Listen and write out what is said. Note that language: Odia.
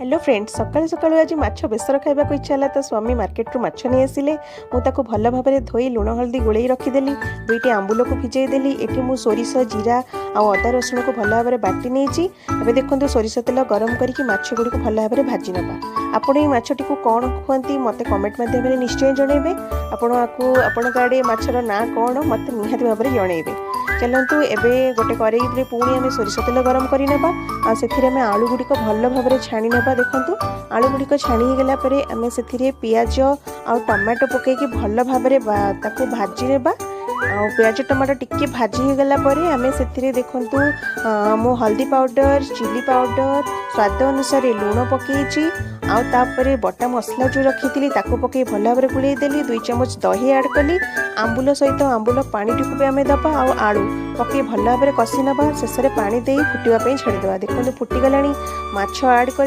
ହ୍ୟାଲୋ ଫ୍ରେଣ୍ଡ, ସକାଳୁ ସକାଳୁ ଆଜି ମାଛ ବେସର ଖାଇବାକୁ ଇଚ୍ଛା ହେଲା ତ ସ୍ୱାମୀ ମାର୍କେଟରୁ ମାଛ ନେଇ ଆସିଲେ। ମୁଁ ତାକୁ ଭଲ ଭାବରେ ଧୋଇ ଲୁଣ ହଳଦୀ ଗୋଳେଇ ରଖିଦେଲି। ଦୁଇଟି ଆମ୍ବୁଲକୁ ଭିଜେଇ ଦେଲି। ଏଠି ମୁଁ ସୋରିଷ, ଜିରା ଆଉ ଅଦା ରସୁଣକୁ ଭଲ ଭାବରେ ବାଟି ନେଇଛି। ଏବେ ଦେଖନ୍ତୁ, ସୋରିଷ ତେଲ ଗରମ କରିକି ମାଛ ଗୁଡ଼ିକୁ ଭଲ ଭାବରେ ଭାଜି ନେବା। ଆପଣ ଏଇ ମାଛଟିକୁ କ'ଣ କୁହନ୍ତି, ମୋତେ କମେଣ୍ଟ ମାଧ୍ୟମରେ ନିଶ୍ଚୟ ଜଣାଇବେ। ଆପଣ ଆକୁ ଆପଣଙ୍କ ଆଡ଼େ ମାଛର ନାଁ କ'ଣ, ମୋତେ ନିହାତି ଭାବରେ ଜଣାଇବେ। ଚାଲନ୍ତୁ, ଏବେ ଗୋଟେ କରେଇରେ ପୁଣି ଆମେ ସୋରିଷ ତେଲ ଗରମ କରିନେବା ଆଉ ସେଥିରେ ଆମେ ଆଳୁ ଗୁଡ଼ିକ ଭଲ ଭାବରେ ଛାଣି ନେବା। ଦେଖନ୍ତୁ, ଆଳୁ ଗୁଡ଼ିକ ଛାଣି ହେଇଗଲା ପରେ ଆମେ ସେଥିରେ ପିଆଜ ଆଉ ଟମାଟୋ ପକାଇକି ଭଲ ଭାବରେ ତାକୁ ଭାଜି ନେବା। ଆଉ ପିଆଜ ଟମାଟୋ ଟିକେ ଭାଜି ହେଇଗଲା ପରେ ଆମେ ସେଥିରେ, ଦେଖନ୍ତୁ, ମୁଁ ହଳଦୀ ପାଉଡ଼ର, ଚିଲି ପାଉଡ଼ର, ସ୍ୱାଦ ଅନୁସାରେ ଲୁଣ ପକାଇଛି। ଆଉ ତାପରେ ବଟା ମସଲା ଯେଉଁ ରଖିଥିଲି, ତାକୁ ପକାଇ ଭଲ ଭାବରେ ଗୋଳେଇ ଦେଲି। 2 ଚାମଚ ଦହି ଆଡ଼୍ କଲି। ଆମ୍ବୁଲ ସହିତ ଆମ୍ବୁଲ ପାଣିଟିକୁ ବି ଆମେ ଦେବା ଆଉ ଆଳୁ ପକାଇ ଭଲ ଭାବରେ କଷି ନେବା। ଶେଷରେ ପାଣି ଦେଇ ଫୁଟିବା ପାଇଁ ଛାଡ଼ିଦେବା। ଦେଖନ୍ତୁ, ଫୁଟିଗଲାଣି। ମାଛ ଆଡ଼୍ କରି